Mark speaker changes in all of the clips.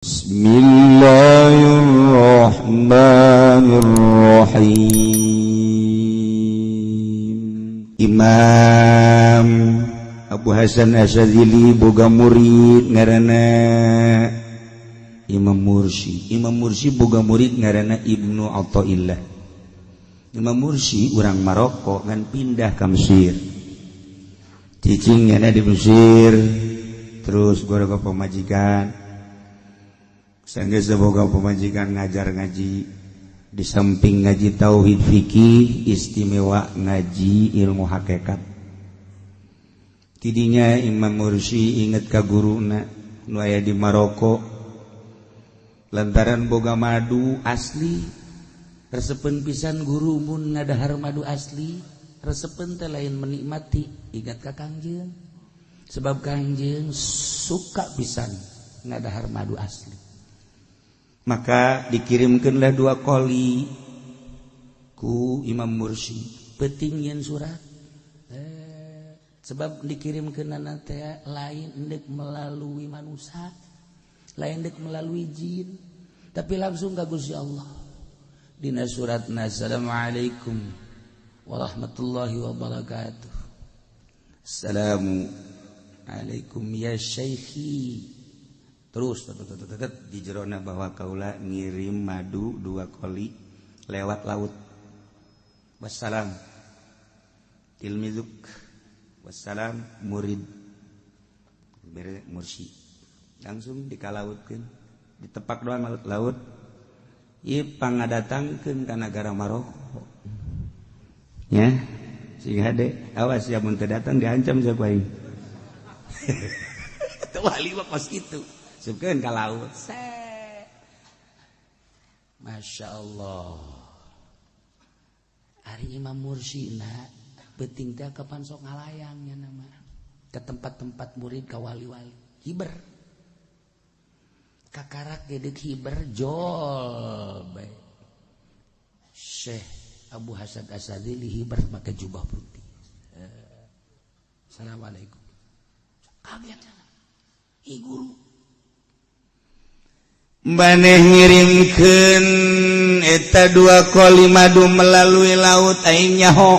Speaker 1: Bismillahirrahmanirrahim. Imam Abu Hasan Asyadzili boga murid ngaranna Imam Mursi. Imam Mursi boga murid ngaranna Ibnu Athaillah. Imam Mursi urang Maroko ngan pindah ka Mesir. Cicingnya di Mesir terus boga pamajikan. Sanggeus boga pamajikan ngajar ngaji, di samping ngaji tauhid fikih istimewa ngaji ilmu hakikat. Tidinya Imam Mursi inget ka guruna nu aya di Maroko lantaran boga madu asli, resepeun pisan guru mun ngadahar madu asli, resepeun teh lain menikmati, ingat ka Kangjeng. Sebab Kangjeng suka pisan ngadahar madu asli. Maka dikirimkanlah dua koli ku Imam Mursi peuting yen surat, sebab dikirimkeunana teh lain endek melalui manusia, lain endek melalui jin, tapi langsung ka Gusti Allah. Dina suratna, assalamualaikum warahmatullahi wabarakatuh. Assalamu alaikum ya syekhi. Terus di jerona bahwa kaula ngirim madu dua koli lewat laut. Wassalam tilmizuk, wassalam murid Mursi. Langsung dikalautkeun, ditepak doang laut. Ieu pangadatangkeun ka nagara Maroko. Ya, sing hade, awas ya mun teu datang diancam sia ku aing. Teu wali mah kos kitu. Sukeun ka laut. Masya Allah. Ari Imam Mursina peuting teh kapan sok ngalayang nya nama ke tempat-tempat murid ka wali-wali. Hiber. Kakarak gedeuk hiber jol bae. Syekh Abu Hasan Asyadzili hiber make jubah putih. Assalamualaikum. Kaget sana. Ih guru. Maneh ngirimkeun eta dua koli madu melalui laut, aing nyaho.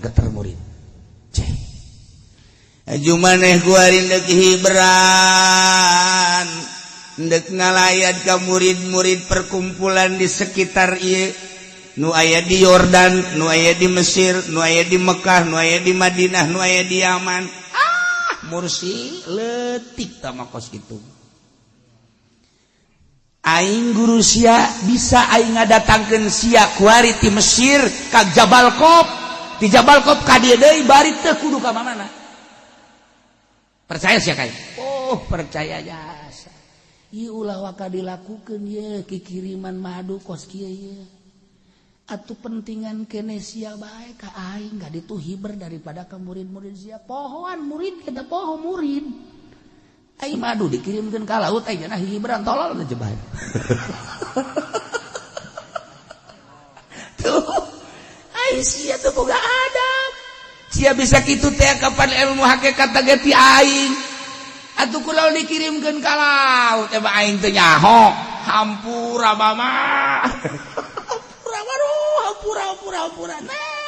Speaker 1: Geter murid. Ceh. Aju maneh kuari deuk hiberan, ndek ngalayat ka murid-murid perkumpulan di sekitar ieu, nu aya di Yordan, nu aya di Mesir, nu aya di Mekah, nu aya di Madinah, nu aya di Yaman. Ah, Mursi leutik tah kos kitu. Aing guru sia, bisa aing ngadatangkeun sia kuari ti Mesir ka Jabal Kop, ti Jabal Kop ka dieu deui, bari teu kudu ka mana. Percaya sia ka? Oh, percaya jasa. Ieu ulah waka dilakukeun ye kikiriman madu kos kieu ye. Atuh pentingan kene sia bae ka aing ka ditu hiber daripada ka murid-murid sia. Pohoan murid kita, poho murid. Aing madu dikirimkeun ka laut, aing cenah hiberan, tolol teh bae. Tuh, aing sia teu boga adab. Sia bisa kitu teh kapan ilmu hakikat teh ti aing. Atuh kula dikirimkeun ka laut teh aing teu nyaho. Hampura mama. Hampura waduh, hampura hampura hampura. Nah,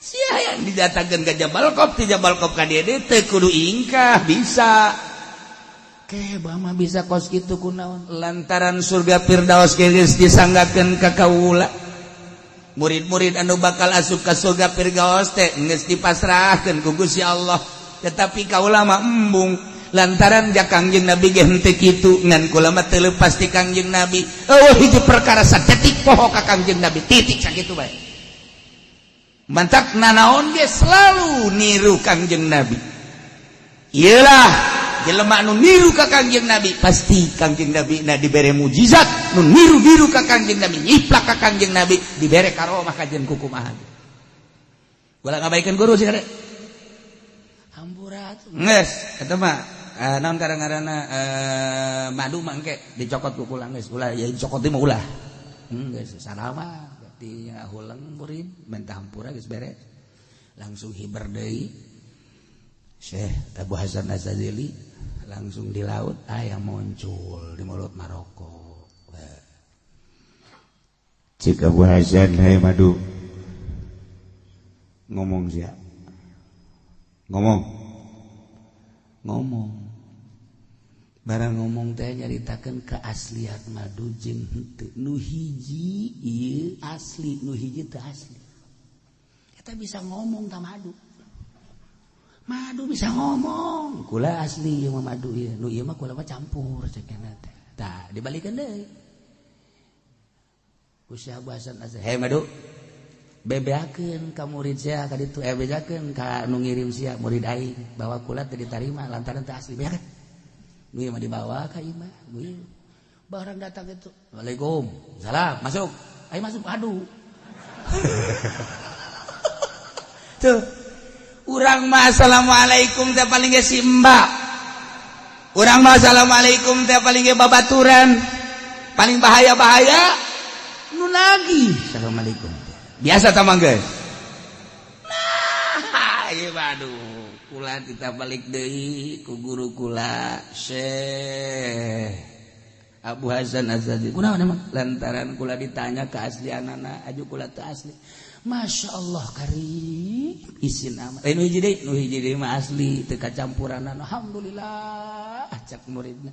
Speaker 1: sia yang didatangkeun ka Jabal Kop, ti Jabal Kop ka dieu teu kudu ingkah bisa. Ke bama bisa kos kitu kunaon lantaran surga Firdaus geus disanggakeun ka kaula. Murid-murid anu bakal asup ka surga Firdaus teh geus dipasrahkeun ku Gusti Allah. Tetapi kaula mah embung lantaran ja Kangjeng Nabi ge henteu kitu, ngan kula mah teu leupas ti Kangjeng Nabi. Eueuh hiji perkara sadetik poho ka Kangjeng Nabi, titik sakitu bae. Mantak nanaon ge selalu niru Kangjeng Nabi. Iyalah jelema nu niru ka Kangjeng Nabi pasti Kangjeng Nabi na dibere mujizat, nu niru-niru ka Kangjeng Nabi, nyiplak ka Kangjeng Nabi dibere karomah kajen kukumaha. Ulah ngabaikeun guru sih kade. Hampura geus eta mah, naon kadang-kadangna, madu mah engke dicokot ku kula geus ulah ya, dicokot mah ulah. Geus salama berarti huleng murid minta hampura geus beres. Langsung hiber deui. Syekh Abu Hasan Asy-Syadzili langsung di laut aya muncul di mulut Maroko. Cik Abu Hasan, "Hai madu, ngomong sia, ngomong, ngomong." Barang ngomong teh nyaritakeun keaslian madu jeung henteu. Nu hiji ieu asli, nu hiji teu asli. Eta bisa ngomong ta madu. Madu bisa ngomong, "Kula asli ieu mah, madu ieu. Nu ieu mah kula mah campur," cek teh. Tah, dibalikeun deui ku Syekh Abu Hasan Asy, "Hei madu, bebeakeun ka murid sia ka ditu, eh, bejakeun ka nu ngirim sia, murid aing, bahwa kula teu ditarima lantaran teu asli. Beakeun nu ieu mah." Dibawa ka imah nu ieu. Barang datang itu, "Waalaikum salam, masuk." Ayo masuk, aduh. Tuh, urang mah assalamualaikum teh paling ge si mbak. Urang mah assalamualaikum teh paling ge babaturan. Paling bahaya-bahaya nu lagi assalamualaikum biasa tamang, guys. Nah, ieu aduh, kula kita balik deui ku guru kula, Syekh Abu Hasan Azadi. Kunaon emang? Lantaran kula ditanya keaslianana, aju kula teu asli. Masya Allah karim isin amat. Eh, nu hiji deui, nu hiji deui mah asli, teu kacampuranan. Alhamdulillah, cak muridna.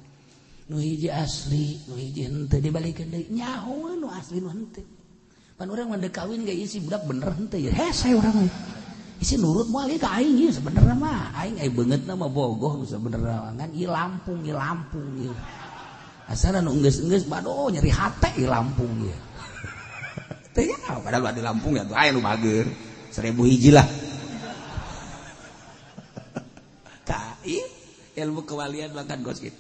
Speaker 1: Nu hiji asli, nu hiji henteu. Dibalikeun deui, nyaho nu asli nu henteu. Pan urang mah deuk kawin ge, isi budak bener henteu ya. Hese urang mah. Isi nurut moal ieu ka aing ieu sebenerna mah. Aing ai beungeutna mah bogoh nu sebenerna, ngan ieu Lampung, ieu Lampung ieu. Asana nu enggeus-enggeus bado nyeri hate ieu Lampung ieu. Teh ya, padahal di Lampung ya tuh aya nu bager 1000 hiji lah. Tah, ilmu kewalian bahkan gos gitu.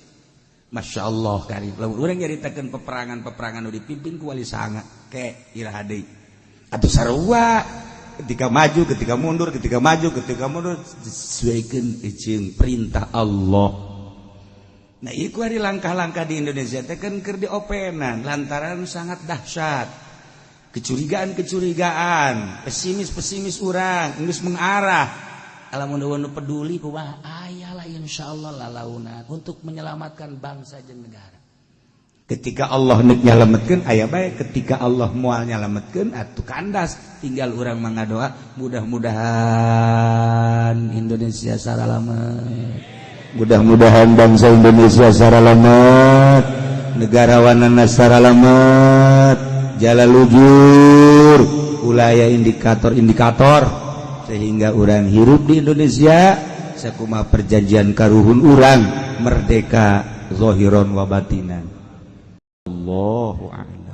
Speaker 1: Masya Allah karim. Lamun urang nyaritakeun peperangan-peperangan nu dipimpin ku wali sanga ke iraha deui. Atuh sarua ketika maju, ketika mundur, ketika maju, ketika mundur, disesuaikan jeung perintah Allah. Nah, ieu hari langkah-langkah di Indonesia teh kan keur diopenan lantaran sangat dahsyat. Kecurigaan-kecurigaan, pesimis-pesimis urang geus mengarah. Lamun nu peduli kumaha aya lah, insyaallah lalaunan untuk menyelamatkan bangsa jeung negara. Ketika Allah nek nyalametkeun aya bae, ketika Allah moal nyalametkeun atuh kandas, tinggal urang mangadoa mudah-mudahan Indonesia saralamet. Mudah-mudahan bangsa Indonesia saralamet, negarawanana saralamet, jalan lujur, ulaya indikator-indikator sehingga orang hirup di Indonesia sakuma perjanjian karuhun urang, merdeka zohiron wa batinan. Allahu a'lam.